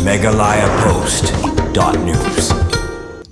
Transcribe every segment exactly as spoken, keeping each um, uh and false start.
Meghalaya Post dot news.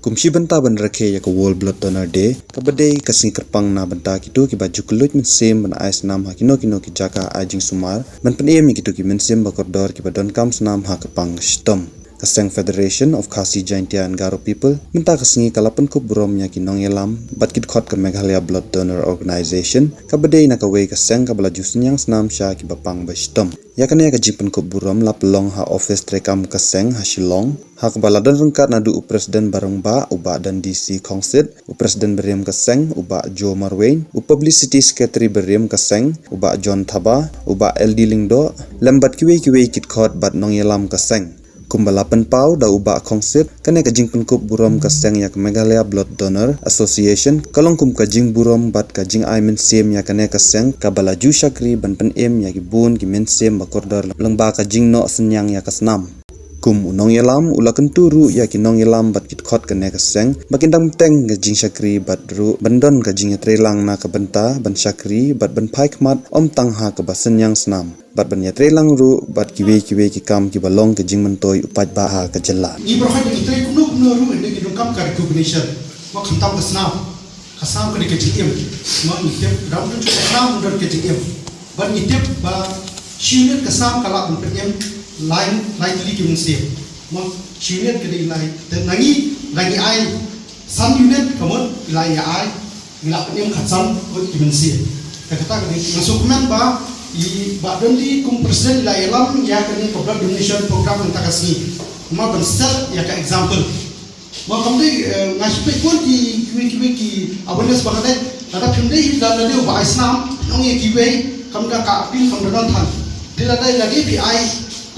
Kum shi bynta ban rakhe ïa ka World Blood Donor Day, kaba dei ka sngi kyrpang na bynta kito kiba ju kylluid mynsiem ban ai snam ha kino kino ki jaka ai jingsumar, ban pynim ïa kito ki mynsiem ba kordor kiba donkam snam ha ka pang ka shitom. Ka seng Federation of Khasi Jaintia and Garo People mynta ka sngi ka la pynkup burom ïa ki nongïalam bad ki dkhot ka Meghalaya Blood Donor Organization, kaba dei na kawei ka seng kaba la ju synñiang snam sha kiba pang ba shitom. Ïa kane ka jingpynkup burom la pynlong ha office treikam ka seng ha Shillong, ha kaba la don ryngkat naduh u President ba rangbah u Bah Dundee C Khongsit, u President ba riam ka seng u Bah Joe Marwein, u Publicity Secretary ba riam ka seng u Bah John Thaba, u Bah L D Lyngdoh, lem bad kiwei kiwei ki dkhot bad nongïalam ka seng. Kumba la pynpaw da u Bah Khongsit, kane ka jingpynkup burom ka seng ïa ka Meghalaya Blood Donor Association ka long kum ka jingburom bad ka jingai mynsiem ïa kane ka seng kaba la ju shakri ban pynim ïa ki bun ki mynsiem ba kordor lyngba ka jingnoh synñiang ïa ka snam. Kum u nongïalam, u la kyntu ruh ïa ki nongïalam bad ki dkhot kane ka seng ba kin dang bteng ka jingshakri bad ruh ban don ka jingïatreilang na ka bynta ban shakri bad ban phai khmat, ym tang ha kaba synñiang snam bad ban ïatreilang ruh bad kiwei kiwei ki kam kiba long ka jingmyntoi u paidbah ha ka jylla. Ngi baroh ngi trei kumno kumno ruh, ngi donkam ka recognition. Mo khamtam ka snam, ka snam ka dei ka jingim. Mo ngi tip, dang don ka snam, don ka jingim. Bad ngi tip ba shi unit ka snam ka lah ban pynim lai, lai tylli ki mynsiem. Mo shi unit ka dei lai, te na ngi, na ngi ai san unit ka mut ki la ïa ai, ngi la pynim khatsan ngut ki mynsiem. Te kata ka dei, nga sngewkmen ba i Bah Dundee kum president i la ïalam ïa kane ka blood donation program mynta ka sngi. Mo ban set ïa ka example. Mo kam dei, eh, nga shu peit bun ki, kiwei kiwei ki awareness ba ka dei. Lada phim dei hi lada dei u ba ai snam, nong ïa kiwei, kam da ka appeal kam da don than. Dei lada, lada phi ai,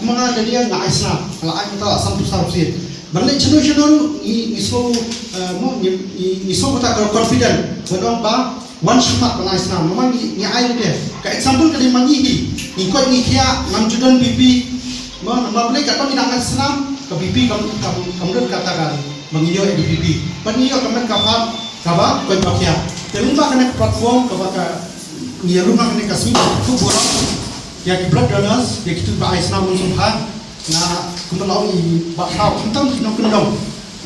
kumba nga lada nga ai snam, nga la ai mynta la san phew saw sien. Ban leit shano shano ngi, ngi sngew, eh, mo ngi, ngi, ngi sngew kata ka confident ban ong ba wan shakhmat ban ai snam, namar ngi, ngi ai lade. Ka example ka dei ma ngi hi, ngi koit ngi khiah, ngam ju don B P. Mo namar balei, katba ngi dang ai snam ka B P kam, kam, kam don kata ka ba ngi ïoh A D B P. Bad ngi ïoh ka met ka phad kaba koit ba khiah. Te lyngba kane ka platform kaba ka ngi ïa rung ha kane ka sngi, khublei ïa ki blood donors, ïa kito ba ai snam mynta sngewbha. Nga kumba la ong i Bah Khraw, khamtam ki nongkyndong.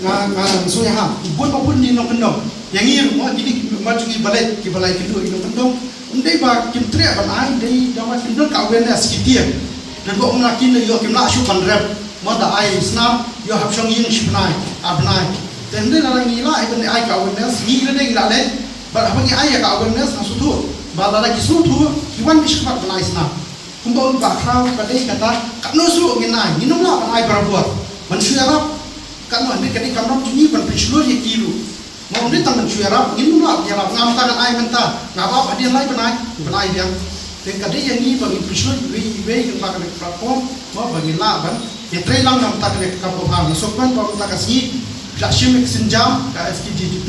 Nga, nga sngewbha, bun ba bun ki nongkyndong. Ïa ngi ruh mo, kine ki mat jong ngi ba leit, kiba la ïakynduh ïa ki nongkyndong. Ym dei ba kim treh ban ai, dei da ba kim don ka awareness ki tieng. Lada ym na kin da ïoh kim lah shuh ban rep. Mo da ai snam, ïoh hap shong ïing shi bnai, ar bnai. Te ym dei lada ngi lah ban ai ka awareness, ngi lada ngi lah leh. Bad haba ngi ai ïa ka awareness, nga sngewthuh ba lada ki sngewthuh, ki wan bishkmat ban ai snam. Kumba ong Bah Khraw, ka dei kata, katno shuh ngin ai, ngin ym lah ban ai barabor. Ban shu ïarap, katno, hynrei ka dei kamram jong ngi ban pynshlur ïa ki ruh. Mo ym dei tang ban shu ïarap, ngin ym lah ïarap, ngam tang ngan ai mynta, nga ba hadien lai bnai, ban ai biang. Te ka dei ïa ngi ba ngin pynshlur iwei iwei lyngba kane ka platform, mo ba ngin lah ban ïatreilang na bynta kane ka kam babha. Nga sngewkmen ba mynta ka sngi phi la shim ïa ka sienjam ka F K J G P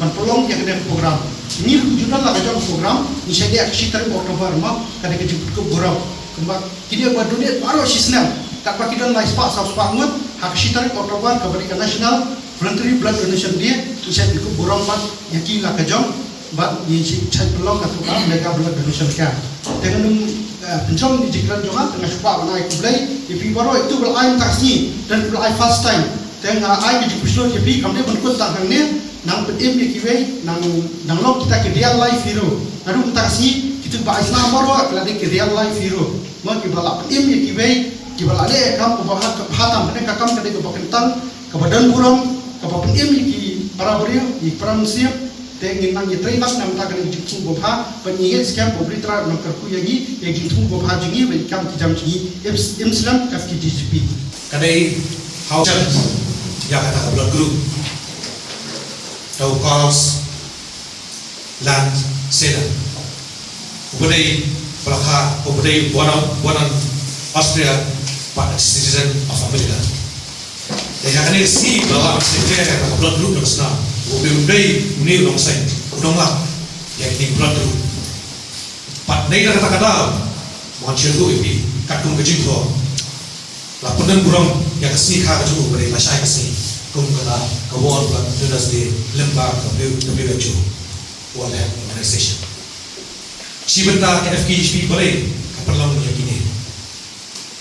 ban pynlong ïa kane ka program. Ngi ruh ju don la ka jong ka program, ngi shait ïa ka shi tarik October mo, ka dei ka jingpynkup burom. Kumba kine ba donate baroh shi snem, katba ki don lai spah saw spah ngut, ha ka shi tarik October kaba dei ka National Voluntary Blood Donation Day, ngi shait pynkup burom bad ïa ki la ka jong. Bad ngi shait pynlong katu ka mega blood donation camp. Te nga nym, eh, pynjop ïa ka jingkren jong nga, te nga shu kwah ban ai khublei ïa phi baroh, ïa kito ba la ai mynta ka sngi, don kiba la ai first time. Te nga ai ka jingpynshlur ïa phi, kam dei ban kut tang hangne, nang pynim ïa kiwei, nang, nang long kita ki real life hero. Naduh mynta ka sngi, kito ba ai snam baroh ki la dei ki real life hero. Mo kiba la pynim ïa kiwei, kiba la leh ïa ka kam kaba bha, kaba bha tam, kane ka kam ka dei kaba kyntang, kaba don burom, kaba pynim ïa ki para briew, ïa ki para mynsiem. Te ngin nang ïatreilang na bynta kane ka jingthmu babha, bad ngi ngeit skhem ba U Blei Trai un nang kyrkhu ïa ngi, ïa ka jingthmu babha jong ngi, bad ïa ki kam ki jam jong ngi, im, im slem ka F K J G P. Ka dei ha u challenge ïa kata ka blood group. Da u Carl Landsteiner, uba dei ba la kha, uba dei born, born in Austria, but a citizen of America. Te ha kane ka sngi ba la secretary ka blood group na ka snam, uba dei, une u nongseng u dang lap ïa kane ka blood group. Bad na kata ka daw, ngan shu ïathuh ïa phi katkum ka jingthoh. La pyndon burom ïa ka sngi kha ka jong u ba dei lashai ka sngi kum kata ka World Blood Donors Day lyngba ka W H O, World Health Organization. Shi bynta ka F K J G P balei ka pynlong ïa kine.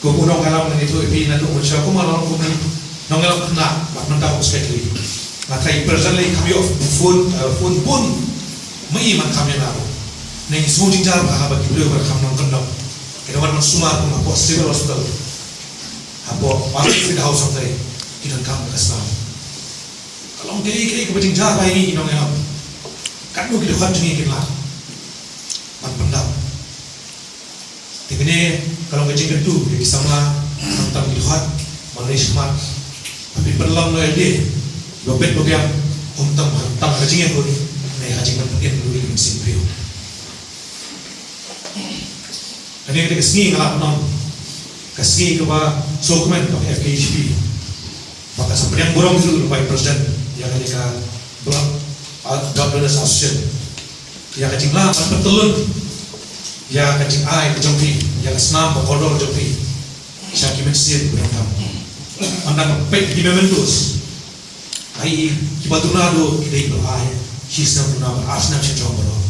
Kum u nongïalam ngan ïathuh ïa phi naduh mynshuwa kum u nongïalam, nongïalam khynnah bad mynta kum u secretary. Nga tharai presently kam ïoh phone, eh, phone bun. Mynta man kam ïa nga ruh. Ngi sngew jynjar bha haba ki briew ba kham nongkyndong. Ki dang wan sumar kum hapoh Civil Hospital, hapoh Public House, hangtai ki donkam ka snam. Ka long kaei kaei kaba jynjar bha ïa ngi ki nongïalam. Katno ki dkhot jong ngi kin lah ban pyndap. Te kane ka long ka jingkyntu ïa ki samla, khamtam ki dkhot, ban leit shakhmat. Haba pynlong noh ïa lade, ba bit ba biang, khamtam, khamtam ka jingïakhun ne ka jingpynim ïa ki mynsiem briew. Kane ka dei ka sngi nga lah ban ong, ka sngi kaba sngewkmen ka F K H P. Ba ka sa pdiang burom ïa u Vice President ïa kane ka Blood, ah, Blood Donors Association. Ïa ka jinglah ban pyntyllun ïa ka jingai ka jong phi, ïa ka snam ba kordor jong phi sha ki mynsiem ba donkam. Ynda phi peit ki mementos, ai, kiba duna duh ki dei ba la ai shi snem duna bad ar snem sha jrong baroh.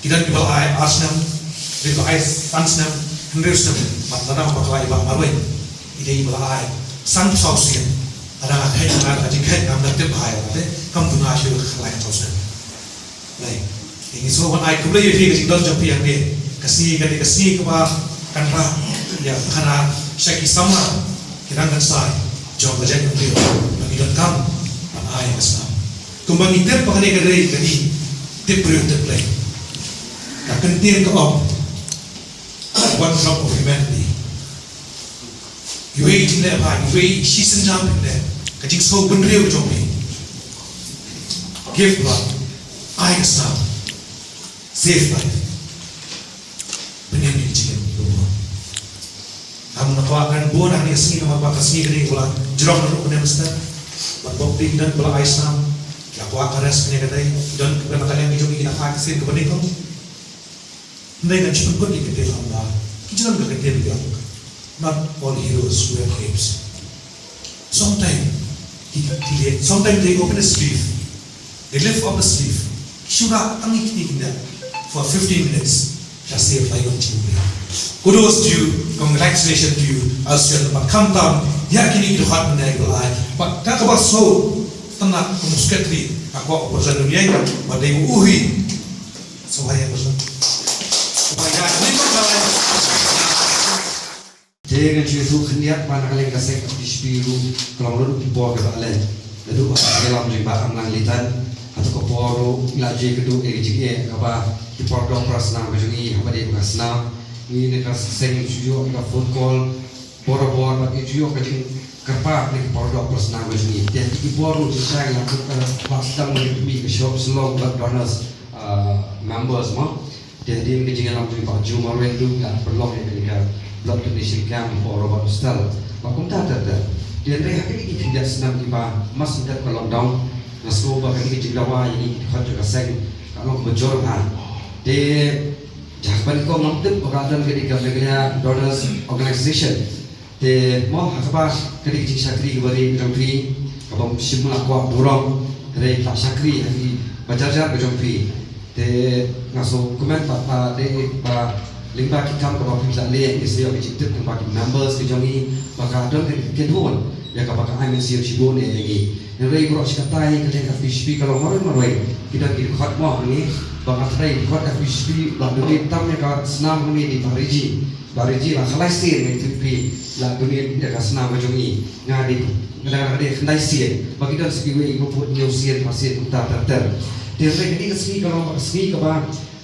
Ki don kiba la ai ar snem, ki dei ba la ai san snem, hynriew snem, bad lada ba ka la ai ba marwei, ki dei ba la ai san saw sien. Lada nga kheit, nga, ka jingkheit ngam da tip bha ïa lade, kam duna shuh ka lai saw snem. Lai. Ngi sngewbha ban ai khublei ïa phi ka jingdon jong phi hangne. Ka sngi ka dei ka sngi kaba kan rah ïa ka khana sha ki samla, ki nongkynsai jong ka jaitbynriew ba ki donkam ban ai ka snam. Kumba ngi tip ba kane ka dei ka dei tip briew tip Blei. Ka kyntien ka ong, one drop of humanity. Iwei i jingleh bha, iwei i shisynjam i jingleh. Ka jingsngew bynriew jong phi. Give blood. Ai ka snam. Save life. Pynim ïa ki jingim. Ngam kwah ban bun ha kane ka sngi namar ba ka sngi kane ka la jrong naduh kane mynstep. Bad bok phi ki don ba la ai snam. Ki la kwah ka rest kane ka dei. Ki don kiba na ka liang ki jong ki, ki la ai ka snam kaba nyngkong. Hynrei ngan shu pynkut ïa ka ktien ong ba ki jingim ka ktien biang. Not all heroes wear capes. Sometimes ki, ki, sometimes they open a sleeve, they lift up the sleeve. Ki shu rah tang ïa kine ki kynja for fifteen minutes. Ka save life jong ki. Kudos to you, congratulations to you, Alsyan, bad khamtam ïa kine ki dkhot mynne ki ba la ai. Bad ka kaba sngewtynnat kum u secretary, nga kwah u President un ïeng, bad dei u hi. So, hai, hai, hai. Te ngan shu ïathuh khyndiat ba na ka liang ka seng F K H P ruh ka long ruh ki por kiba la leh. Naduh ba ka ïalam jong i Bah Amlang Litan, hato ka por ruh ngi la ju ïakynduh ïa ka jingeh kaba ki por dok para snam ka jong ngi haba dei ba ka snam. Ngi na ka seng shu ïoh ka phone call borabor bad ngi ju ïoh ka jingkyrpad na ki por dok para snam ka jong ngi. Te ki por ruh jingshai la ka, ka, ba sdang ba ngi pynmih ka shop Shillong Blood Donors, ah, members mo. Te hadien ka jingïalam jong i Bah Joe Marwei ruh nga pynlong ïa kane ka blood donation camp hapoh Robert Hostel. Bad kumta ter ter. Te hynrei ha kine ki khyndiat snem kiba mas dep ka lockdown, nga sngew ba kane ka jingdawa ïa ngi ki dkhot jong ka seng ka long kaba jur bha. Te jaka ba nyngkong ngam tip ba ka don kane ka Meghalaya Donors Organization. Te mo ha kaba ka dei ka jingshakri kaba ri ka jong phi, kaba shim la kwah burom, ka dei ka shakri ha ki ba jar jar ka jong phi. Te nga sngewkmen ba ka dei ba lyngba ki kam kaba phi la leh ngi sa ïoh ka jingtip lyngba ki members ka jong ngi ba ka don ka kynhun ïa kaba ka ai mynsiem shibun ïa ngi. Hynrei baroh shi katta ka dei ka F K H P ka long marwei marwei ki don ki dkhot mo ha ngi ba nga tharai dkhot F K H P ba donate tam ïa ka snam ha ngi dei ba Riji. Ba Riji la khyndai sien ngi tip phi la donate ïa ka snam ka jong ngi. Nga dei, nga dei, nga dei khyndai sien. Ba ki don sa kiwei ba pud hynñiew sien, phra sien kumta ter ter. Te hynrei kane ka sngi ka long ba ka sngi kaba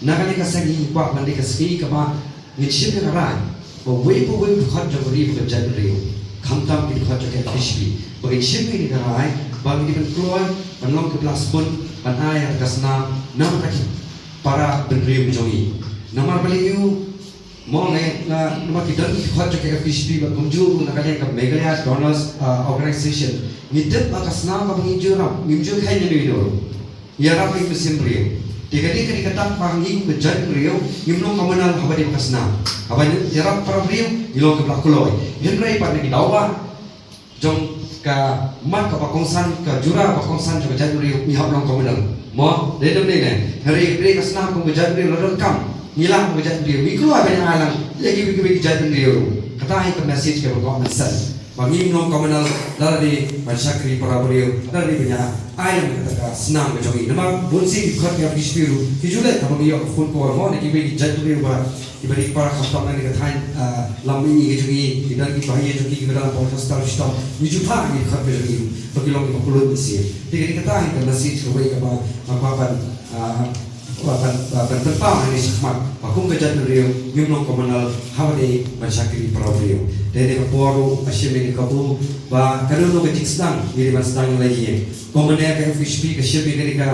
na kane ka seng ngi kwah ban dei ka sngi kaba ngin shim ïa ka rai ba uwei pa uwei u dkhot jong ka ri bad ka jaitbynriew, khamtam ki dkhot jong ka F K H P, ba ngin shim ïa ka rai ba ngin dei ban kloi ban long ki plas bun ban ai ïa ka snam na ka bynta ki para bynriew jong ngi. Namar balei ïa u Mo ngi, nga, namar ki don ki dkhot jong ka F K H P bad kumjuh ruh na ka liang ka Meghalaya Donors, ah, Organization. Ngi tip ba ka snam kaba ngi ju ïarap, ngim ju kheiñ ïano ïano ruh. Ïarap ïa ki mynsiem briew. Te ka dei, ka dei kata ba ngi kum ka jaitbynriew ngim long communal haba dei ba ka snam. Haba ngi ïarap para briew ngi long kiba la kloi. Hynrei pat na ki daw ba jong ka mat kaba kongsan, ka jura ba kongsan jong ka jaitbynriew ngi hap long communal. Mo, dei ne ym dei ne? Hynrei ka snam kum ka jaitbynriew la donkam, ngi lah kum ka jaitbynriew, ngi kloi ban ai lang ïa kiwei kiwei ki jaitbynriew ruh. Kata hi ka message kaba kwah ban send. Ba ngim long communal, lada dei ban shakri para briew, lada dei ban ïa ai lang kata ka snam ka jong ngi. Namar bun sien ki khot ki ap ki shakri ruh, ki ju leh kaba ngi ïoh ka phone call mo na kiwei ki jait briew ba kiba dei para khamtam na ka thaiñ, ah, lam mihngi ka jong ngi, ki don ki bahaïing jong ki kiba don hapoh hospital shitom, ngi ju phah ki khot ka jong ngi ruh ba ki long kiba kylluid mynsiem. Te kane kata hi ka message kawei kaba nga kwah ban, ah, Ba ban, ba ban pynpaw hangne shakhmat ba kum ka jaitbynriew ngim long communal haba dei ban shakri para briew. Te ha kane ka por ruh nga shim ïa kane ka kabu ba ka don ka jingsdang ngi dei ban sdang ïa la ïing. Kum mynne ka F H P ka shim ïa kane ka,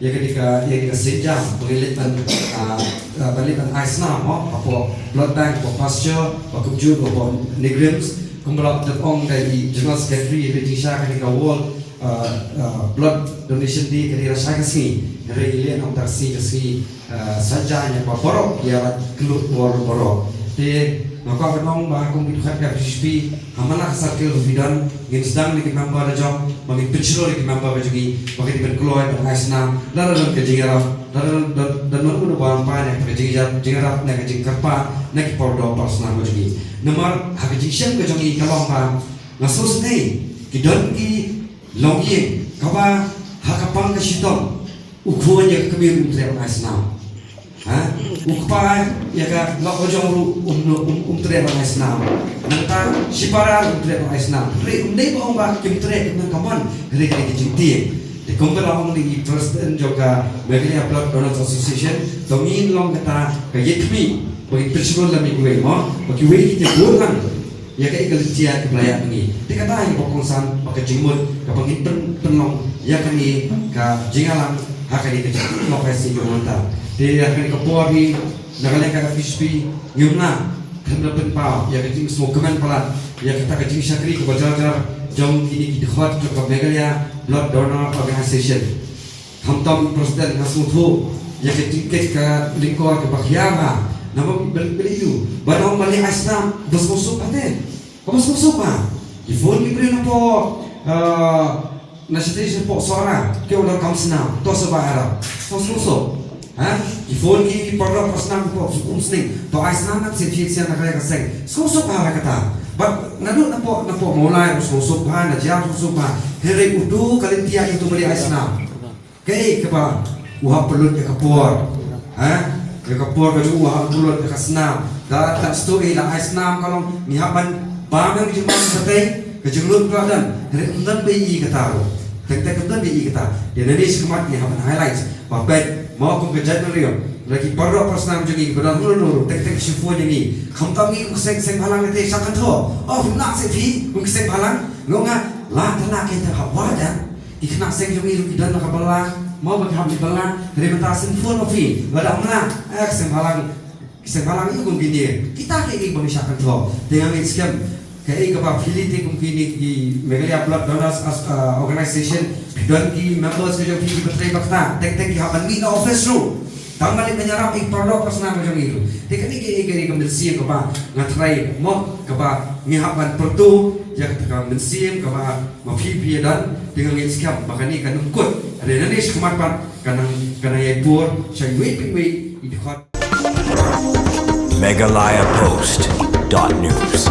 ïa kane ka, ïa kane ka sienjam ba ngin leit ban, ah, ah, ban leit ban ai snam mo hapoh blood bank, hapoh Pasteur, ba kumjuh hapoh NEIGRIHMS. Kumba la dep ong da i General Secretary, ïa ka jingshisha kane ka wall, ah, ah, blood donation day ka dei lashai ka sngi. Hynrei ngi leh na ka bynta ka sngi, ka sngi, ah, Saitjaiñ, ïa ba baroh ïa la kylluid wall baroh. Te nga kwah ban ong ba kum ki dkhot ka F H P ha man la ka circle ba phi don, ngin sdang ïa ki member la jong ba ngin pynshlur ïa ki member ka jong ngi ba kin dei ban kloi ban ai snam. Lada don ka jingïarap, lada don, don, don mano mano ba wan pan ïa ka jingïarap, jingïarap ne ka jingkyrpad na ki por doh por snam ka jong ngi. Namar ha ka jingshem ka jong ngi ka long ba nga sngewsynei ki don ki longïing kaba ha ka pang ka shitom u khun ïa ka kmie um treh ban ai snam. Ha? U kpa ïa ka lok ka jong ruh um, um, um treh ban ai snam. Nangta shipara um treh ban ai snam. Hynrei um dei ba ong ba kim treh kim nang ka mon. Hynrei ka dei ka jingtieng. Te kumba la ong da i president jong ka Meghalaya Blood Donors Association, to ngin long kata ka ïit khmih ba ngin pynshlur lem ïa kiwei mo, ba kiwei kin ïa bud lang ïa kaei ka lynti kaba la ïaid ma ngi. Te kata hi ba kongsan ba ka jingmut kaba ngin pyn, pynlong ïa kane ka jingïalang ha kane ka jingïalang ka jong ngi mynta. Te ha kane ka por hi na ka liang ka F H P ngim lah khlem da pynpaw ïa ka jingsngewkmen palat ïa kata ka jingshakri kaba jar jar jong kine ki dkhot jong ka Meghalaya Blood Donor Organisation. Khamtam i president nga sngewthuh ïa ka jingkit ka lyngkor kaba khia bha. Namar ba lei, ba lei ruh ba ong ba leit ai snam ba sngewsuk bha te. Kaba sngewsuk bha. Ki phone ki briew napoh, ah, na shatei sha poh Sohra, ki ong donkam snam, to sngewbha ïarap. To sngewsuk. Ha? Ki phone ki para doh para snam hapoh Umsning, to ai snam na ka sien sien na ka seng. Sngewsuk bha ïa kata. Bad naduh napoh, napoh Mawlai ruh sngewsuk bha, na jia ruh sngewsuk bha. Hynrei uto ka lynti ïa uto ba leit ai snam. Kaei kaba u hap pynlut ïa ka por? Ha? Ïa ka por ka jong u hap pynlut ïa ka snam. Da, da story la ai snam ka long ngi hap ban bam ïa ka jingmut ka tei, ka jinglut ka don. Hynrei ym don ba ïohi kata ruh. Teng teng ym don ba ïohi kata. Ïa nane shakhmat ngi hap ban highlight ba peit mo kum ka jaitbynriew, la ki para doh para snam jong ngi ba don hangno hangno ruh, teng teng ki shu phone ïa ngi. Khamtam ngi kum ka seng, seng bhalang te sha Kynthok. Oh, phim lah seh phi kum ka seng bhalang. Nga ong nga la tang na ka hap wad ïa Ki khynnah seng jong ngi ruh ki don la ka bylla, mo ba ki hap ïa ka bylla, hynrei mynta shen phone ma phi, lada ym lah, eh, ka seng bhalang, ka seng bhalang ïa kum kine, kita kiei kiei ba ngi shah kynthok, te nga ngeit skhem, kaei kaba phi leit te kum kine ki Meghalaya Blood Donors as, uh, Organization, phi don ki members ka jong phi kiba trei ba kata, teng teng ki hap ban mih na office ruh. Tang ba leit ban ïarap ïa ki para doh para snam ka jong ngi ruh. Te kane kaei kaei ka mynsiem kaba nga tharai mo kaba ngi hap ban pyrto ïa kata ka mynsiem kaba ma phi phi ïa don, te nga ngeit skhem ba kane kan ym kut. Hynrei nangne shakhmat pat kan nang, kan nang ïai pur sha iwei pa iwei i dkhot. Meghalaya Post dot news.